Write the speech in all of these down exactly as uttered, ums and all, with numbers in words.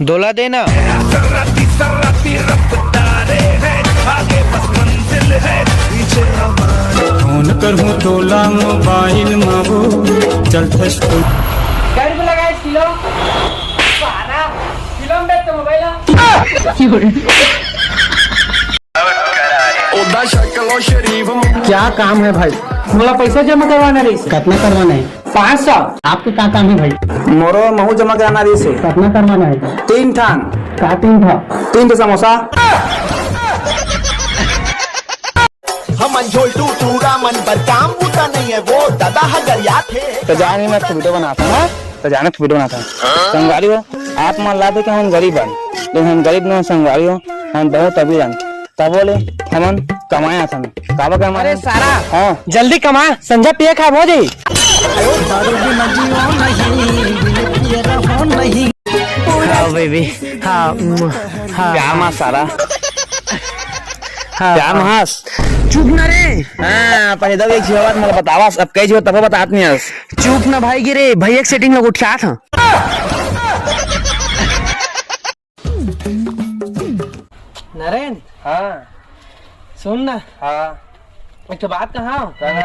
दोला देना। फोन करहूँ तोला मोबाइल मा वो, चलथस तो। गाड़ी पे लगाए किलो। सारा किलो में बेच मोबाइल। ओदा शक्ल ओ शरीफ मुंह क्या काम है भाई? मोला पैसा जमा करवाना रहिस। कितना करवाना है? पाँच सौ। आपके का काम है भाई? मोरो महू जमा कराना रहिस। कितना करवाना है? तीन ठान। का तीन ठा? तीन ठो समोसा। हमन झोलटू टूरा मन बर काम बुता नहीं है वो दादा हगर याद है। तो जान ही मैं वीडियो बनाता हूँ, तो जाने वीडियो बनाता हूँ। संगवारी हो, आप मन लाते कि हम गरीब हन, लेकिन हम गरीब नहीं, संगवारी हो, हम बहुत अमीर हन। तबो ले हमन कमाए आथन। काबर कमाए? अरे सारा, हाँ। जल्दी कमा, संझा पिए खाब हो जाई। हाँ बेबी, हाँ, उम, हाँ। प्यार मा सारा। हाँ, प्यार मा हंस। चुप ना रे। हाँ, पहले दो एक झिवा बात मोला बतावा, अब कई झिवा तबो बतात नहीं हस। चुप ना भाई गिरे, भैया के सेटिंग लोग उठा था। नरेन, हाँ। सुन ना, हाँ। एक ठो बात कहा, कहना।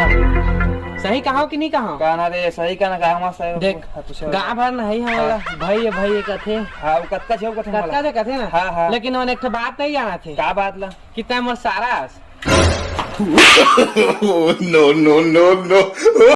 सही कहा कि नहीं कहा? कहना रे, सही कहना, कहा मत सही। देख, हाँ, तो सही। गाँव भर नहीं है वाला, भाई ये भाई ये कथे। हाँ, वो कतका झिवा कथे कतका मला। दे कथे ना? हाँ, हाँ। लेकिन उन्हें एक ठो बात नहीं जाना थे। का बात ला? कि तै मोर सारा हस। No, no, no, no.